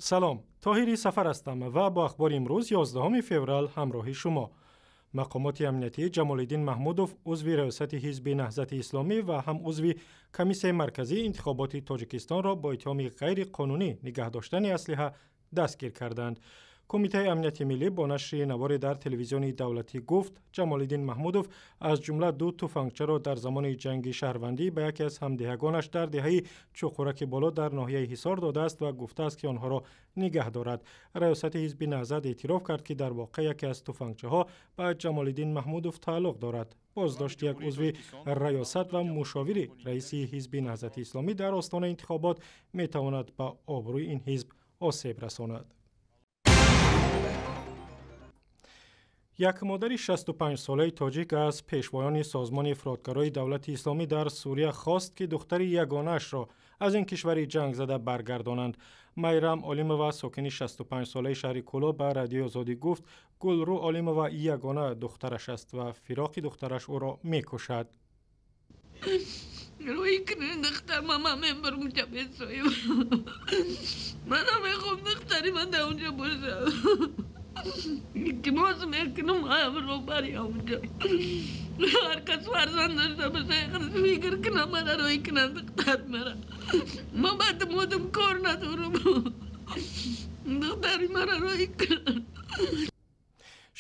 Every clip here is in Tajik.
Салом, Тоҳири Сафар ҳастам ва бо ахбори имрӯз 11 феврал ҳамроҳи шумо. Мақомоти амниятӣ Ҷамолиддин Маҳмудов, узви раёсати ҳизби Наҳзати Исломӣ ва ҳам узви Комиссияи марказии интихоботи Тоҷикистонро бо иттиҳоми ғайриқонунӣ нигаҳ доштани аслиҳа дастгир карданд. Кумитаи амнияти миллӣ бо нашри наворе дар телевизиони давлатӣ гуфт, Ҷамолиддин Маҳмудов аз ҷумла ду туфангчаро дар замони ҷанги шаҳрвандӣ ба яке аз ҳамдеҳагонаш дар деҳаи Чуқураки Боло дар ноҳияи Ҳисор додааст ва гуфтааст, ки онҳоро нигаҳ дорад. Раёсати ҳизби Наҳзат эътироф кард, ки дар воқеъ яке аз туфангчаҳо ба Ҷамолиддин Маҳмудов тааллуқ дорад. Боздошти як узви раёсат ва мушовири раиси ҳизби Наҳзати Исломӣ дар остонаи интихобот метавонад ба обрӯи ин ҳизб осеб расонад. Як модари 65-солаи тоҷик аз пешвоёни созмони ифротгарои Давлати Исломӣ дар Сурия хост, ки духтари ягонаашро аз ин кишвари ҷангзада баргардонанд. Майрам Олимова, сокини 65-солаи шаҳри Кӯлоб, ба Радиои Озодӣ гуфт, Гулрӯ Олимова ягона духтараш аст ва фироқи духтараш ӯро мекушад. Рӯи кунед духтар, мама мебарам унҷа бесоим. Ман намехоҳам духтари ман дар унҷа бошад. Илтимос мекунам, роҳбари онҷо. Ҳар кас фарзанд дошта боша, фикр кунам, мара рӯй кунад духтар мара. Ман баъд модам кор надорам. Духтари мара рӯй кунад.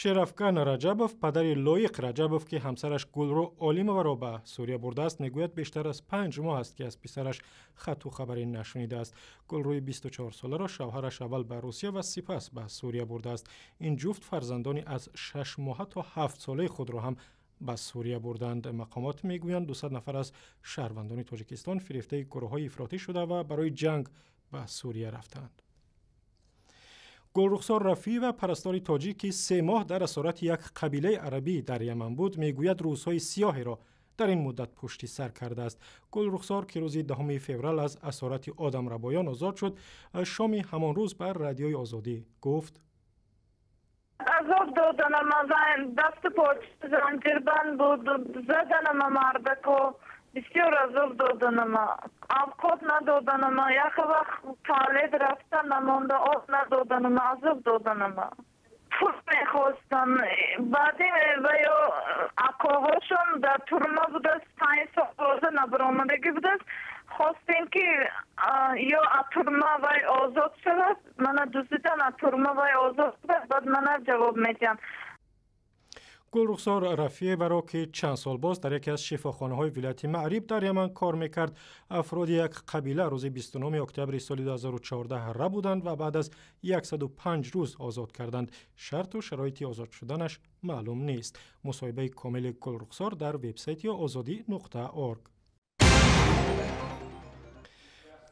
Шерафкан Раҷабов, падари Лоиқ Раҷабов, ки ҳамсараш Гулрӯ Олимоваро ба Сурия бурдааст, мегӯяд, бештар аз 5 моҳ аст, ки аз писараш хату хабаре нашунидааст. Гулрӯи 24-соларо шавҳараш аввал ба Русия ва сипас ба Сурия бурдааст. Ин ҷуфт фарзандони аз 6 моҳа то 7 солаи худро ҳам ба Сурия бурданд. Мақомот мегӯянд, 200 нафар аз шаҳрвандони Тоҷикистон фирефтаи гурӯҳҳои ифротӣ шуда ва барои ҷанг ба Сурия рафтанд. Гулрухсор Рафиева, парастори тоҷик, ки 3 моҳ дар асорати як қабилаи арабӣ дар Яман буд, мегӯяд, рӯзҳои сиёҳеро дар ин муддат пушти сар кардааст. Гулрухсор, ки рӯзи 10 феврал аз асорати одамрабоён озод шуд, шоми ҳамон рӯз ба Радиои Озодӣ гуфт: азоб доданам, дасту поча занҷирбанд буд, заданама мардако, бисёр азоб доданама, авқот надоданама, як вақт туалет рафта намонда, об надоданама, азоб доданама. Пул мехостам. Баъди ва ё акоҳошон дар турма будааст, 5 сол роза набаромадагӣ будааст. Хостем, ки ё аз турма вай озод шавад, мана дуздидан, аз турма вай озод шавад, баъд мана ҷавоб медиҳам. Гулрухсор Рафиеваро, ки чанд сол боз дар яке аз шифохонаҳои вилояти Маъриб дар Яман кор мекард, афроди як қабила рӯзи 29 октябри соли 2014 рабуданд ва баъд аз 105 рӯз озод карданд. Шарту шароити озод шуданаш маълум нест. Мусоҳибаи комили Гулрухсор дар вебсайти озодӣ.орг.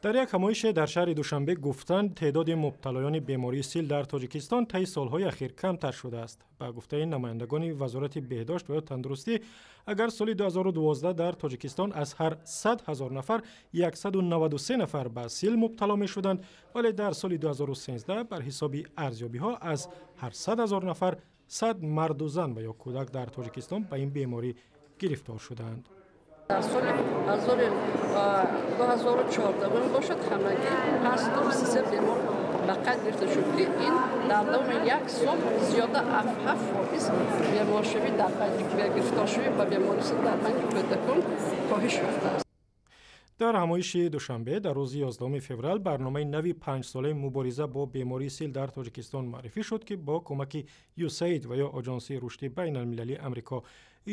Дар як ҳамоише дар шаҳри Душанбе гуфтанд, теъдоди мубталоёни бемории сил дар Тоҷикистон таи солҳои ахир камтар шудааст. Ба гуфтаи намояндагони Вазорати беҳдошт ва ё тандурустӣ, агар соли 2012 дар Тоҷикистон аз ҳар 100 ҳазор нафар 193 нафар ба сил мубтало мешуданд, вале дар соли 2013 бар ҳисоби арзёбиҳо аз ҳар 100 ҳазор нафар 100 марду зан ва ё кӯдак дар Тоҷикистон ба ин беморӣ гирифтор шуданд. Дар соли 2014 бошад, ҳамагӣ 533 бемор ба қайд гирифта шуд, ки ин дар давоми як сол зиёда аз 7% беморшавӣ дар гирифторшавӣ ба бемории сил дар байни кӯдакон коҳиш ёфтааст. Дар ҳамоиши Душанбе дар рӯзи 11 феврал барномаи нави 5-солаи мубориза бо бемории сил дар Тоҷикистон муаррифӣ шуд, ки бо кӯмаки ЮСАИД ва ё Оҷонсии рушди байналмилалии Амрико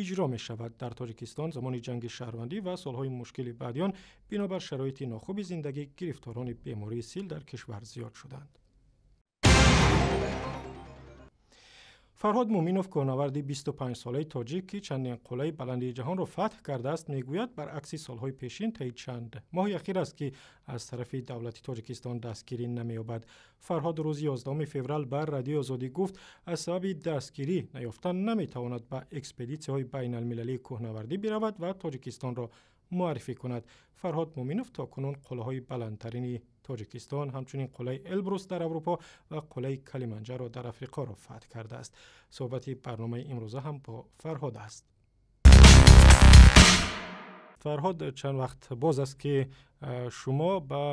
иҷро мешавад. Дар Тоҷикистон замони ҷанги шаҳрвандӣ ва солҳои мушкили баъди он бинобар шароити нохуби зиндагӣ гирифторони бемории сил дар кишвар зиёд шуданд. Фарҳод Муминов, кӯҳнаварди 25-солаи тоҷик, ки чандин қуллаи баланди ҷаҳонро фатҳ кардааст, мегӯяд, баръакси солҳои пешин таи чанд моҳи ахир аст, ки аз тарафи давлати Тоҷикистон дастгирӣ намеёбад. Фарҳод рӯзи 11 феврал ба Радиои Озодӣ гуфт, аз сабаби дастгирӣ наёфтан наметавонад ба экспедитсияҳои байналмилалии кӯҳнавардӣ биравад ва Тоҷикистонро муаррифӣ кунад. Фарҳод Муминов то кунун қуллаҳои баландтарини Тоҷикистон, ҳамчунин қуллаи Элбрус дар Аврупо ва қуллаи Калиманҷаро дар Африқоро фатҳ кардааст. Суҳбати барномаи имрӯза ҳам бо Фарҳод аст. Фарҳод, чанд вақт боз аст, ки шумо ба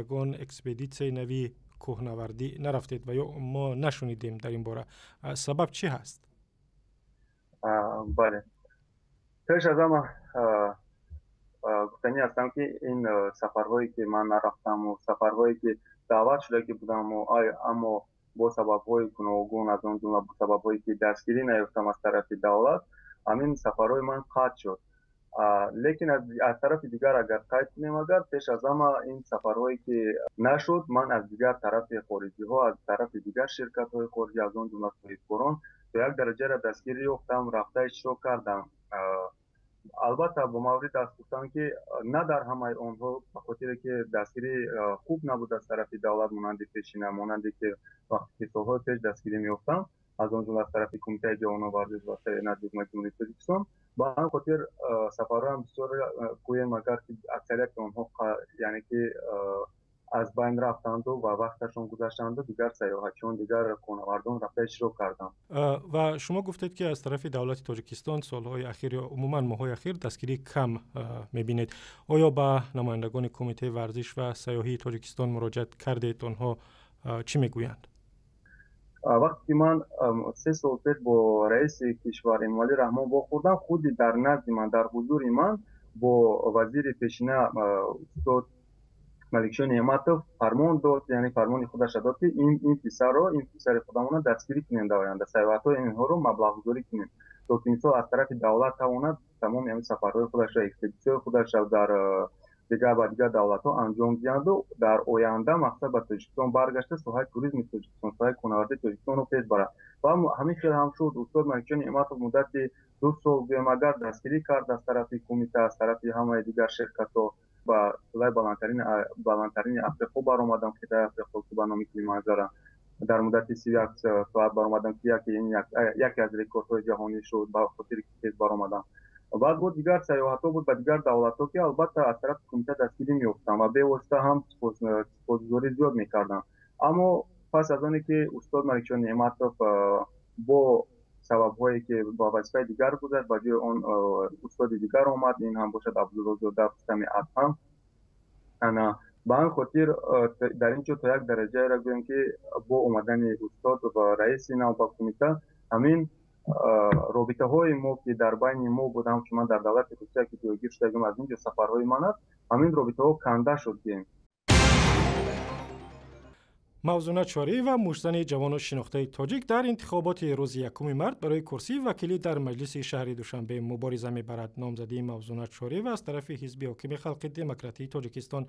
ягон экспедитсияи нави кӯҳнавардӣ нарафтед ва ё мо нашунидем дар ин бора. Сабаб чӣ ҳаст? Бале, пеш аз ҳама гуфтанӣ ҳастам, ки ин сафарҳое, ки ман нарафтаму сафарҳое, ки даъват шуда ки будаму, аммо бо сабабҳои гуногун, аз он ҷумла бо сабабҳое, ки дастгирӣ наёфтам аз тарафи давлат, ҳамин сафарҳои ман қатъ шуд. Лекин аз тарафи дигар агар қайд кунем, агар пеш аз ҳама ин сафарҳое, ки нашуд, ман аз дигар тарафи хориҷиҳо, аз тарафи дигар ширкатҳои хориҷӣ, аз он ҷумла соҳибкорон, то як дараҷаро дастгирӣ ёфтам, рафта иштирок кардам. Албатта, бо маврид аст гуфтан, ки на дар ҳамаи онҳо, ба хотире ки дастгирӣ хуб набуд аз тарафи давлат, монанди пешина, монанде ки вақте ки солҳои пеш дастгирӣ меёфтам, аз он ҷумла аз тарафи Кумитаи ҷавонон, варзиш ва назди Ҳукумати Ҷумҳурии Тоҷикистон. Ба ҳамин хотир сафарҳоям бисёр, гӯем агар ки аксарияти онҳо, яъне ки аз байн рафтанду ва вақташон гузаштанду дигар сайёҳатчиён, дигар кӯҳнавардон рафта иштирок карданд. Ва шумо гуфтед, ки аз тарафи давлати Тоҷикистон солҳои ахир ё умуман моҳҳои ахир дастгирӣ кам мебинед. Оё ба намояндагони Кумитаи варзиш ва сайёҳии Тоҷикистон муроҷиат кардед? Онҳо чӣ мегӯянд? Вақте ки ман 3 сол пеш бо раиси кишвар Эмомалӣ Раҳмон вохӯрдам, худи дар назди ман, дар ҳузури ман бо вазири пешина устод Маликшо Неъматов фармон дод, яъне фармони худаша дод, ки ин писарро, ин писари худамона дастгирӣ кунем, дар оянда сайёҳатҳои инҳоро маблағгузорӣ кунем, то ки мисол аз тарафи давлат тавонад тамоми ҳамин сафарҳои худаша, экспедитсияҳои худаша дар дигар ба дигар давлатҳо анҷом диҳанду дар оянда мақсад ба Тоҷикистон баргашта, соҳаи туризми Тоҷикистон, соҳаи кӯҳнавардии Тоҷикистонро пеш барад. Ва ҳамин хел ҳам шуд. Устод Маликшо Неъматов муддати 2 сол, гӯем агар, дастгирӣ кард аз тарафи кумита, аз тарафи ҳамаи дигар ширкатҳо. Ба қуллаи баландтарини Африқо баромадам, қитъаи Африқо, ки ба номи Килиманҷаро дар муддати 31 соат баромадам, ки яке аз рекордҳои ҷаҳонӣ шуд, ба хотире ки тез баромадам. Баъд буд дигар сайёҳатҳо буд ба дигар давлатҳо, ки албатта аз тарафи кумита дастгирӣ меёфтам ва бевосита ҳам сипосгузорӣ зиёд мекардам. Аммо пас аз оне ки устод Маликшо Неъматов бо сабабҳое ки ба вазифаи дигар гузашт, ба ҷои он устоди дигар омад, ин ҳам бошад Абдуллозода Рустами Адҳам. Ана ба ҳамин хотир дар ин ҷо то як дараҷаеро гӯем, ки бо омадани устод ва раиси нав ба кумита, ҳамин робитаҳои мо, ки дар байни мо буд, ҳамчун ман дар давлати Русия ки ҷойгир шудагим, аз ин ҷо сафарҳои ман аст, ҳамин робитаҳо канда шуд, гӯем. Мавзуна Чориева, муштзани ҷавону шинохтаи тоҷик, дар интихоботи рӯзи 1 март барои курсии вакилӣ дар Маҷлиси шаҳри Душанбе мубориза мебарад. Номзадии Мавзуна Чориева аз тарафи ҳизби ҳокими Халқи Демократии Тоҷикистон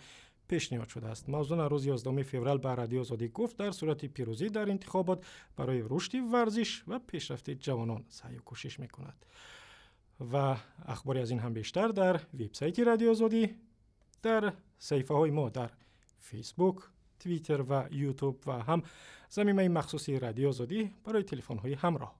пешниҳод шудааст. Мавзуна рӯзи 11 феврал ба Радиои Озодӣ гуфт, дар сурати пирӯзӣ дар интихобот барои рушди варзиш ва пешрафти ҷавонон саъю кӯшиш мекунад. Ва ахбори аз ин ҳам бештар дар вебсайти Радиои Озодӣ, дар саҳифаҳои мо дар Фейсбук, Твиттер ва Ютуб ва ҳам замимаи махсуси Радиои Озодӣ барои телефонҳои ҳамроҳ.